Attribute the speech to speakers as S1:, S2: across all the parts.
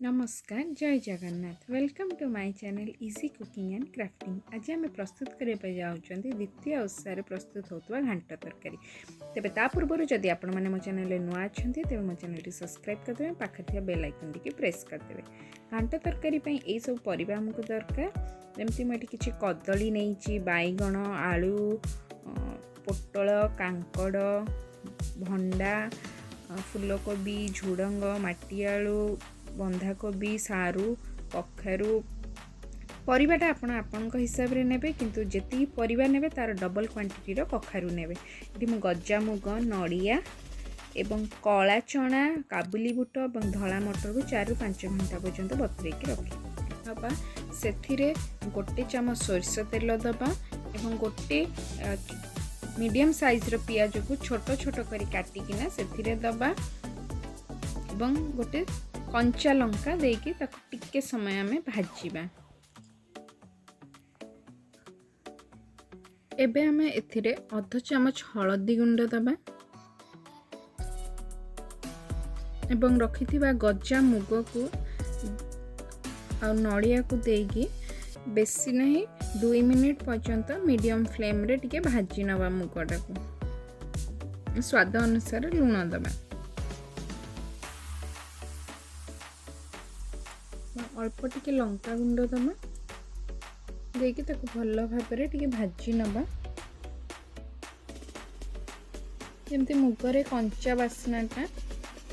S1: ନମସ୍କାର, ଜୟ Jagannath. Welcome to my channel Easy Cooking and Crafting. ଆଜି ଆମେ ପ୍ରସ୍ତୁତ କରିବା ପାଇଁ ଯାଉଛନ୍ତି ଦ୍ୱିତୀୟ ଓଷାରେ ପ୍ରସ୍ତୁତ ହେଉଥିବା ଘାଣ୍ଟ ତରକାରୀ। ତେବେ ତା ପୂର୍ବରୁ ଯଦି ଆପଣମାନେ ମୋ ଚ୍ୟାନେଲରେ ନୂଆ ଅଛନ୍ତି, ତେବେ ମୋ ଚ୍ୟାନେଲଟି ସବସ୍କ୍ରାଇବ୍ କରିଦେବେ, ପାଖରେ ଥିବା ବେଲ୍ ଆଇକନ୍ଟିକି ପ୍ରେସ୍ କରିଦେବେ। ଘାଣ୍ଟ ତରକାରୀ ପାଇଁ ଏଇସବୁ ପରିବା ଆମକୁ ଦରକାର। ଯେମିତି ମୁଁ ଏଠି କିଛି କଦଳୀ ନେଇଛି, ବାଇଗଣ, ଆଳୁ, ପୋଟଳ, କାଙ୍କଡ଼, ଭଣ୍ଡା, ଫୁଲକୋବି, ଝୁଡ଼ଙ୍ଗ, ମାଟିଆଳୁ, ବନ୍ଧାକୋବି, ସାରୁ, କଖାରୁ। ପରିବାଟା ଆପଣ ଆପଣଙ୍କ ହିସାବରେ ନେବେ, କିନ୍ତୁ ଯେତିକି ପରିବା ନେବେ ତା'ର ଡବଲ୍ କ୍ୱାଣ୍ଟିଟିର କଖାରୁ ନେବେ। ଏଠି ମୁଁ ଗଜାମୁଗ, ନଡ଼ିଆ ଏବଂ କଳା ଚଣା, କାବୁଲି ବୁଟ ଏବଂ ଧଳା ମଟରକୁ 4ରୁ 5 ଘଣ୍ଟା ପର୍ଯ୍ୟନ୍ତ ବତୁରେଇକି ରଖି ନେବା। ସେଥିରେ ଗୋଟେ ଚାମଚ ସୋରିଷ ତେଲ ଦେବା ଏବଂ ଗୋଟେ ମିଡ଼ିୟମ୍ ସାଇଜ୍ର ପିଆଜକୁ ଛୋଟ ଛୋଟ କରି କାଟିକିନା ସେଥିରେ ଦେବା ଏବଂ ଗୋଟେ କଞ୍ଚା ଲଙ୍କା ଦେଇକି ତାକୁ ଟିକେ ସମୟ ଆମେ ଭାଜିବା। ଏବେ ଆମେ ଏଥିରେ ଅଧ ଚାମଚ ହଳଦୀ ଗୁଣ୍ଡ ଦେବା ଏବଂ ରଖିଥିବା ଗଜା ମୁଗକୁ ଆଉ ନଡ଼ିଆକୁ ଦେଇକି ବେଶୀ ନାହିଁ, 2 ମିନିଟ୍ ପର୍ଯ୍ୟନ୍ତ ମିଡ଼ିୟମ୍ ଫ୍ଲେମ୍ରେ ଟିକେ ଭାଜି ନେବା ମୁଗଟାକୁ। ସ୍ୱାଦ ଅନୁସାରେ ଲୁଣ ଦେବା। ଅଳ୍ପ ଟିକେ ଲଙ୍କା ଗୁଣ୍ଡ ଦେବା। ଦେଇକି ତାକୁ ଭଲ ଭାବରେ ଟିକେ ଭାଜି ନେବା, ଯେମିତି ମୁଗରେ କଞ୍ଚା ବାସ୍ନାଟା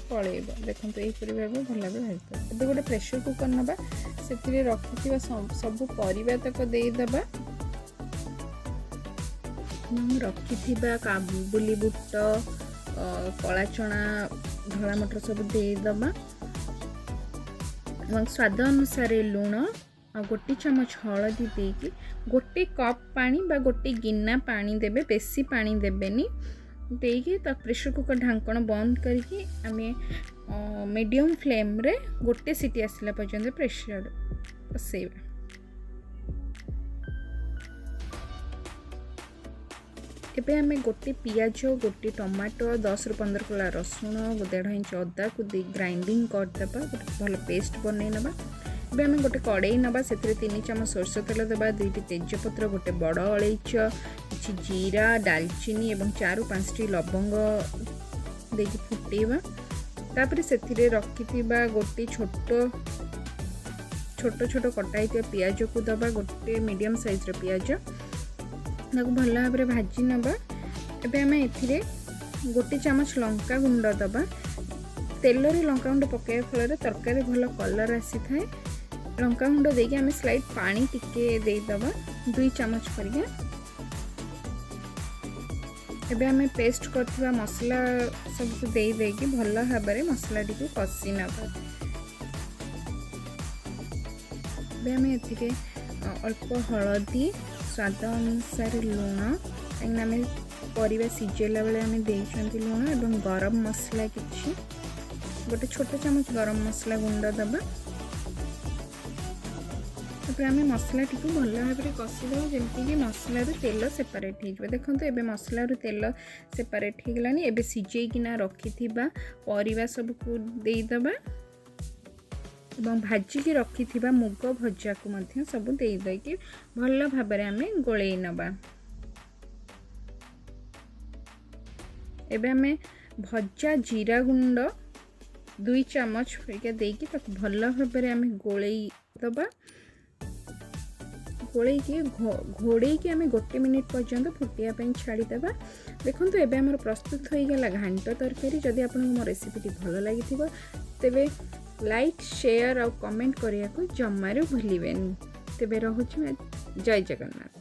S1: ପଳେଇବ। ଦେଖନ୍ତୁ, ଏହିପରି ଭାବେ ଭଲ ଭାବେ ଭାଜିଦେବା। ଏବେ ଗୋଟେ ପ୍ରେସର କୁକର୍ ନେବା। ସେଥିରେ ରଖିଥିବା ସବୁ ପରିବା ତକ ଦେଇଦେବା ଏବଂ ରଖିଥିବା କାବୁଲି ବୁଟ, କଳା ଚଣା, ଧଳା ମଟର ସବୁ ଦେଇଦେବା ଏବଂ ସ୍ୱାଦ ଅନୁସାରେ ଲୁଣ ଆଉ ଗୋଟେ ଚାମଚ ହଳଦୀ ଦେଇକି ଗୋଟେ କପ୍ ପାଣି ବା ଗୋଟେ ଗିନା ପାଣି ଦେବେ, ବେଶୀ ପାଣି ଦେବେନି। ଦେଇକି ତା ପ୍ରେସର କୁକର୍ ଢାଙ୍କଣ ବନ୍ଦ କରିକି ଆମେ ମିଡ଼ିୟମ୍ ଫ୍ଲେମ୍ରେ ଗୋଟେ ସିଟି ଆସିଲା ପର୍ଯ୍ୟନ୍ତ ପ୍ରେସର ବସେଇବା। ଏବେ ଆମେ ଗୋଟେ ପିଆଜ, ଗୋଟେ ଟମାଟୋ, 10ରୁ 15 କୋଲା ରସୁଣ, 1.5 ଇଞ୍ଚ ଅଦାକୁ ଦେଇ ଗ୍ରାଇଣ୍ଡିଙ୍ଗ କରିଦେବା, ଗୋଟେ ଭଲ ପେଷ୍ଟ ବନେଇ ନେବା। ଏବେ ଆମେ ଗୋଟେ କଡ଼େଇ ନେବା। ସେଥିରେ 3 ଚାମଚ ସୋରିଷ ତେଲ ଦେବା। ଦୁଇଟି ତେଜପତ୍ର, ଗୋଟେ ବଡ଼ ଅଳେଇଚ, କିଛି ଜିରା, ଡାଲଚିନି ଏବଂ 4ରୁ 5ଟି ଲବଙ୍ଗ ଦେଇକି ଫୁଟେଇବା। ତାପରେ ସେଥିରେ ରଖିଥିବା ଗୋଟେ ଛୋଟ ଛୋଟ ଛୋଟ କଟା ହେଇଥିବା ପିଆଜକୁ ଦେବା, ଗୋଟେ ମିଡ଼ିୟମ୍ ସାଇଜ୍ର ପିଆଜ। ତାକୁ ଭଲ ଭାବରେ ଭାଜି ନେବା। ଏବେ ଆମେ ଏଥିରେ ଗୋଟେ ଚାମଚ ଲଙ୍କା ଗୁଣ୍ଡ ଦେବା। ତେଲରେ ଲଙ୍କା ଗୁଣ୍ଡ ପକାଇବା ଫଳରେ ତରକାରୀ ଭଲ କଲର୍ ଆସିଥାଏ। ଲଙ୍କା ଗୁଣ୍ଡ ଦେଇକି ଆମେ ସ୍ଲାଇଟ୍ ପାଣି ଟିକେ ଦେଇଦେବା, 2 ଚାମଚ ପରିକା। ଏବେ ଆମେ ପେଷ୍ଟ କରିଥିବା ମସଲା ସବୁକୁ ଦେଇ ଦେଇକି ଭଲ ଭାବରେ ମସଲାଟିକୁ କଷି ନେବା। ଏବେ ଆମେ ଏଥିରେ ଅଳ୍ପ ହଳଦୀ, ସ୍ୱାଦ ଅନୁସାରେ ଲୁଣ, କାହିଁକିନା ଆମେ ପରିବା ସିଝେଇଲା ବେଳେ ଆମେ ଦେଇଛନ୍ତି ଲୁଣ, ଏବଂ ଗରମ ମସଲା କିଛି, ଗୋଟେ ଛୋଟ ଚାମଚ ଗରମ ମସଲା ଗୁଣ୍ଡ ଦେବା। ତାପରେ ଆମେ ମସଲାଟିକୁ ଭଲ ଭାବରେ କଷିଦେବା, ଯେମିତିକି ମସଲାରୁ ତେଲ ସେପାରେଟ୍ ହେଇଯିବ। ଦେଖନ୍ତୁ, ଏବେ ମସଲାରୁ ତେଲ ସେପାରେଟ୍ ହେଇଗଲାଣି। ଏବେ ସିଝେଇକିନା ରଖିଥିବା ପରିବା ସବୁକୁ ଦେଇଦେବା ଏବଂ ଭାଜିକି ରଖିଥିବା ମୁଗ ଭଜାକୁ ମଧ୍ୟ ସବୁ ଦେଇ ଦେଇକି ଭଲ ଭାବରେ ଆମେ ଗୋଳେଇ ନେବା। ଏବେ ଆମେ ଭଜା ଜିରା ଗୁଣ୍ଡ 2 ଚାମଚ ପରିକା ଦେଇକି ତାକୁ ଭଲ ଭାବରେ ଆମେ ଗୋଳେଇ ଦେବା। ଗୋଳେଇକି ଘୋଡ଼େଇକି ଆମେ ଗୋଟେ ମିନିଟ୍ ପର୍ଯ୍ୟନ୍ତ ଫୁଟିବା ପାଇଁ ଛାଡ଼ିଦେବା। ଦେଖନ୍ତୁ, ଏବେ ଆମର ପ୍ରସ୍ତୁତ ହୋଇଗଲା ଘାଣ୍ଟ ତରକାରୀ। ଯଦି ଆପଣଙ୍କୁ ମୋ ରେସିପିଟି ଭଲ ଲାଗିଥିବ, ତେବେ ଲାଇକ୍, ସେୟାର ଆଉ କମେଣ୍ଟ କରିବାକୁ ଜମାରୁ ଭୁଲିବେନି। ତେବେ ରହୁଛି, ଜୟ ଜଗନ୍ନାଥ।